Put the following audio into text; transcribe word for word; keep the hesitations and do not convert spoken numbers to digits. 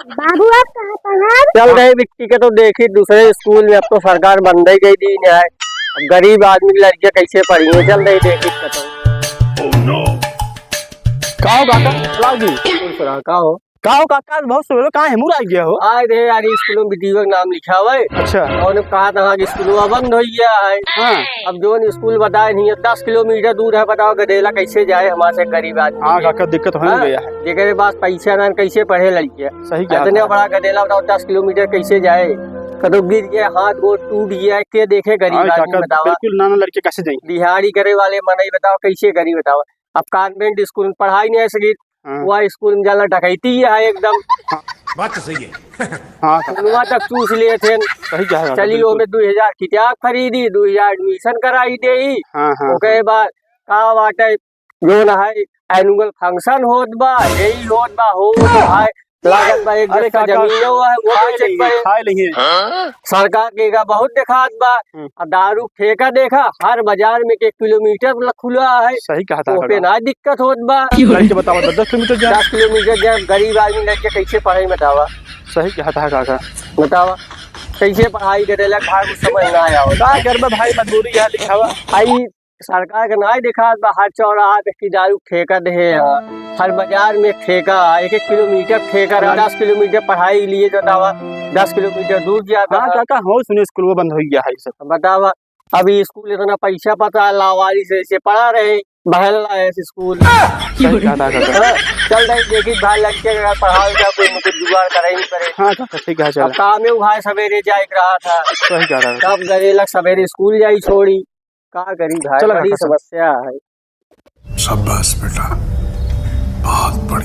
बाबू, आप कहाँ पढ़ब? चल रही बिट्टी के तो देखी दूसरे स्कूल में, अब तो सरकार बंद ही गई दी है। अब गरीब आदमी के लड़कियाँ कैसे पढ़ी हैं, चल रही देखी के तो। का हो काका? लाओ जी। खुश रहा, का हो? का हो काका, आज बहुत सवेरे कहाँ हेमूर आ गया हो? आए रहे यार, स्कूलों में बिटिया के नाम लिखावे। अच्छा। और कहा था कि स्कूल बंद हो गया है। हाँ। अब जोन स्कूल बताए नहीं है, दस किलोमीटर दूर है, बताओ गदेला कैसे जाए हमारे से गरीब आदमी। हाँ काका, दिक्कत हो हाँ? गया है। जेकरे पास पैसा ना, कैसे पढ़े लड़किया? सही कहा इतने था। बड़ा गदेला बताओ, दस किलोमीटर कैसे जाए? कदो गिर गया, हाथ गोड़ टूट गया, के देखे गरीब हाँ, आदमी काका, बतावा? बिल्कुल, नाना लड़के कैसे जाएंगे? दिहाड़ी करे वाले मनई बताओ, कैसे गरीब बतावा? अब कॉन्वेंट स्कूल में पढ़ाई नहीं है सकी, हाँ। वह स्कूल में जाला डकैती ही है एकदम। बात तो सही है। हाँ, काका। उनवा तक चूस लिए थे। सही कहा काका, चली बिल्कुल। ओमे दुई हजार किताब खरीदी, दुई हजार एडमिशन कराई देई। हाँ, हाँ, ओके हाँ। बाद का बाटे, जोन है, एनुअल फंक्शन होत बा, यही होत बा, होत है, लागत बा एक अरे गज का काका, जमीन हुआ है, वो खाए बेचे लेंगे, पड़े। खाए लेंगे। सरकार के का बहुत देखात बा। हम्म। आ दारू ठेका देखा, हर बाजार में एक किलोमीटर ल-, खुला है। सही कहा था ओपे काका। ना दिक्कत होत बा। लड़के बतावा, दस, दस किलोमीटर जाए। दस किलोमीटर जाए, गरीब आदमी लड़के कैसे पढ़ाई बतावा? सही कहा था काका। बतावा, कैसे पढ़ाई करे ला, घर में समझ ना आवा। का करबा भाई, मजबूरी है, दिखावा। आई सरकार के नाई देखात बा, हर चौराहा पे कि दारू ठेका दे है, हर बाजार में ठेका, एक एक किलोमीटर ठेका रहा, हाँ। दस किलोमीटर पढ़ाई लिए जाता हुआ, दस किलोमीटर दूर जाता हाँ, है। काका, हो सुने स्कूल वो बंद हो गया है सब। बतावा, अभी स्कूल इतना पैसा पता है, लावारिस ऐसे पड़ा रहे, बहल रहा है स्कूल। सही कहा था काका। हाँ, चल रही, देखी भाई लड़के का पढ़ाओ क्या, कोई न कोई जुगाड़ करे ही करे। हाँ, काका, ठीक है, चल। अब काम में भाई सवेरे जाए के रहा था। सही कहा था काका। तब गए लग सवेरे स्कूल जाई छोड़ी। का करी भाई, चला बड़ी काका, चल। समस्या है। शाबाश बेटा, बहुत बढ़िया।